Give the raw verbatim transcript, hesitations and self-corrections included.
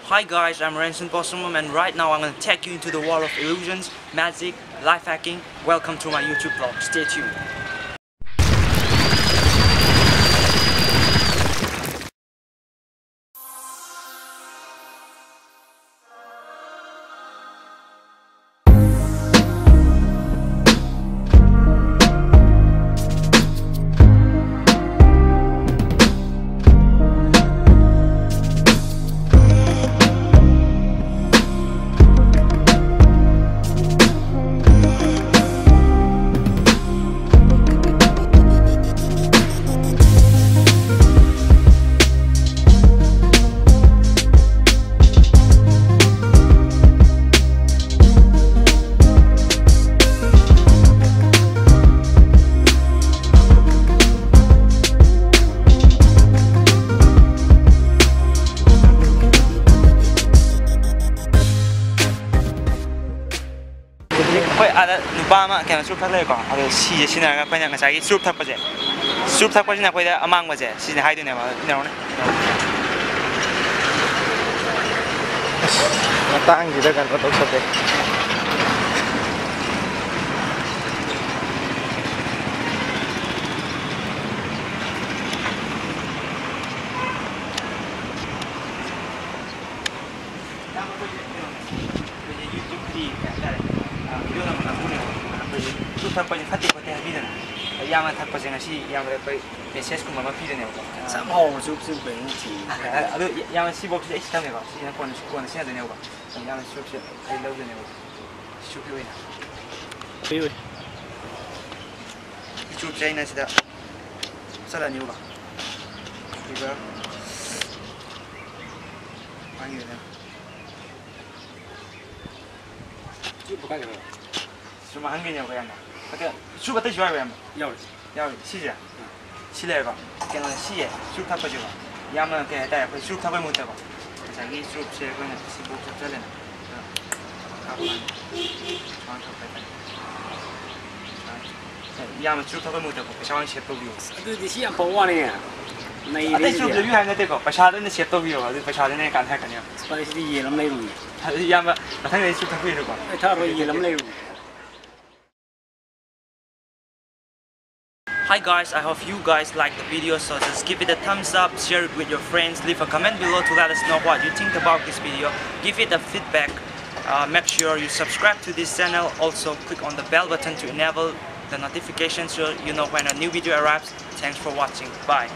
Hi guys, I'm Renson Posumam, and right now I'm gonna take you into the world of illusions, magic, life hacking. Welcome to my YouTube vlog. Stay tuned. ꯍꯧꯖꯤꯛ ꯑꯩꯈꯣꯏ ꯑꯥꯗ ꯅꯨꯄꯥ ꯑꯃ ꯀꯩꯅꯣ ꯆꯨꯔꯨꯞ ꯊꯛ ꯂꯩꯔꯦꯀꯣ, ꯑꯗꯣ ꯁꯤꯁꯦ ꯁꯤꯖꯤꯟꯅꯔꯒ ꯑꯩꯈꯣꯏꯅ ꯉꯁꯥꯏꯒꯤ ꯆꯨꯔꯨꯞ ꯊꯛꯄꯁꯦ, ꯆꯨꯔꯨꯞ ꯊꯛꯄꯁꯤꯅ ꯑꯩꯈꯣꯏꯗ ꯑꯃꯥꯡꯕꯁꯦ ꯁꯤꯁꯤꯅ ꯍꯥꯏꯗꯣꯏꯅꯦꯕ꯫ ꯏꯟꯅꯔꯣꯅꯦ꯫ ꯑꯁ, ꯃꯇꯥꯡꯁꯤꯗ ꯀꯩꯅꯣ ꯇꯧꯁꯜꯂꯦ꯫ ꯏꯌꯥꯝꯕ ꯑꯩꯈꯣꯏꯁꯦ ꯀꯩꯅꯣꯅꯦ, ꯑꯩꯈꯣꯏꯁꯦ YouTubeꯀꯤ ꯀꯩ ꯍꯥꯏꯇꯥꯔꯦ, ꯑ, video ꯅꯝꯕ ꯀꯥꯡꯕꯨꯅꯦꯕ꯫ ꯑꯩꯈꯣꯏꯁꯦ ꯆꯨꯔꯨꯞ ꯊꯛꯄꯁꯦ ꯐꯠꯇꯦ ꯈꯣꯠꯇꯦ ꯍꯥꯏꯕꯤꯗꯅ, ꯏꯌꯥꯝꯕꯅ ꯊꯛꯄꯁꯦ ꯉꯁꯤ ꯏꯌꯥꯝꯕꯗ ꯑꯩꯈꯣꯏ messageꯀꯨꯝꯕ ꯑꯃ ꯄꯤꯗꯣꯏꯅꯦꯕꯀꯣ꯫ ꯑꯁ, ꯌꯥꯝ ꯍꯥꯎꯕ ꯆꯨꯔꯨꯞꯁꯦ ꯀꯩꯅꯣ ꯊꯤꯔꯤꯁꯦ? ꯑꯗꯣ ꯏꯌꯥꯝꯕ ꯁꯤ boxꯁꯦ ꯑꯩ ꯁꯤ ꯊꯝꯃꯦꯀꯣ, ꯁꯤꯁꯤꯅ ꯀꯣꯟꯅ, ꯀꯣꯟꯅ ꯁꯤꯖꯤꯟꯅꯗꯣꯏꯅꯦꯕꯀꯣ꯫ ꯏꯌꯥꯝꯕ ꯆꯨꯔꯨꯞꯁꯦ ꯑꯩ ꯂꯧꯗꯣꯏꯅꯦꯕ, ꯆꯨꯔꯨꯞꯀꯤ ꯑꯣꯏꯅ꯫ ꯎꯏ, ꯎꯏ꯫ ꯆꯨꯔꯨꯞꯁꯦ ꯑꯩꯅ ꯁꯤꯗ ꯆꯠꯂꯅꯤꯕꯀꯣ꯫ ꯑꯗꯨꯒ ꯃꯥꯒꯤ ꯑꯣꯏꯅ ꯆꯨꯔꯨꯞ ꯀꯥꯏꯗꯅꯣ? ꯁꯨꯝ ꯍꯪꯒꯦꯅꯦꯕꯀꯣ, ꯏꯌꯥꯝꯕ꯫ ꯑꯗ ꯆꯨꯔꯨꯞ ꯑꯇꯩꯁꯨ ꯌꯥꯎꯔꯤꯕ, ꯏꯌꯥꯝꯕ? ꯌꯥꯎꯔꯤ꯫ ꯌꯥꯎꯔꯤ꯫ ꯁꯤꯁꯦ? ꯑꯥ꯫ ꯁꯤ ꯂꯩꯔꯦꯀꯣ? ꯀꯩꯅꯣ, ꯁꯤꯁꯦ ꯆꯨꯔꯨꯞ ꯊꯛꯄꯁꯦꯀꯣ꯫ ꯏꯌꯥꯝꯕꯅ ꯀꯩ ꯍꯥꯏꯇꯥꯔꯦ, ꯑꯩꯈꯣꯏ ꯆꯨꯔꯨꯞ ꯊꯛꯄꯩ ꯃꯍꯨꯠꯇꯀꯣ, ꯉꯁꯥꯏꯒꯤ ꯆꯨꯔꯨꯞꯁꯦ ꯑꯩꯈꯣꯏꯅ ꯁꯤ box ꯍꯥꯞꯆꯜꯂꯦꯅ꯫ ꯑꯗꯣ ꯍꯥꯞꯄꯀꯥꯟꯗ ꯁꯨꯃꯥꯏꯅ ꯊꯛꯄ ꯍꯥꯏꯇꯥꯔꯦ꯫ ꯁꯨꯃꯥꯏꯅ꯫ ꯏꯌꯥꯝꯕ ꯆꯨꯔꯨꯞ ꯊꯛꯄꯩ ꯃꯍꯨꯠꯇꯀꯣ, ꯄꯩꯁꯥ ꯑꯣꯏꯅ save ꯇꯧꯕꯤꯌꯣ꯫ ꯑꯗꯨꯗꯤ ꯁꯤ ꯌꯥꯝ ꯐꯕ ꯋꯥꯅꯤꯅꯦ꯫ ꯑꯇꯩ ꯆꯨꯞ ꯂꯩꯕꯤꯌꯨ ꯍꯥꯏꯕ ꯅꯠꯇꯦꯀꯣ, ꯄꯩꯁꯥꯗ ꯑꯣꯏꯅ ꯁꯦꯞ ꯇꯧꯕꯤꯌꯣ, ꯑꯗꯨ ꯄꯩꯁꯥꯗ ꯑꯣꯏꯅ ꯀꯥꯟꯅꯔꯛꯀꯅꯦꯕ꯫ ꯁꯤꯗꯤ ꯌꯦꯟ ꯑꯃ ꯂꯩꯔꯨꯒꯦ꯫ ꯑꯗꯨꯗꯤ ꯏꯌꯥꯝꯕ, ꯃꯊꯪꯗꯗꯤ ꯆꯨꯞ ꯊꯛꯄꯤꯔꯣꯀꯣ꯫ ꯑꯩ ꯊꯛꯑꯔꯣꯏ, ꯌꯦꯟ ꯑꯃ ꯂꯩꯔꯨꯒꯦ꯫ Hi guys, I hope you guys like the video, so just give it a thumbs up, share it with your friends, leave a comment below to let us know what you think about this video, give it a feedback. Uh, make sure you subscribe to this channel, also click on the bell button to enable the notification so you know when a new video arrives. Thanks for watching, bye.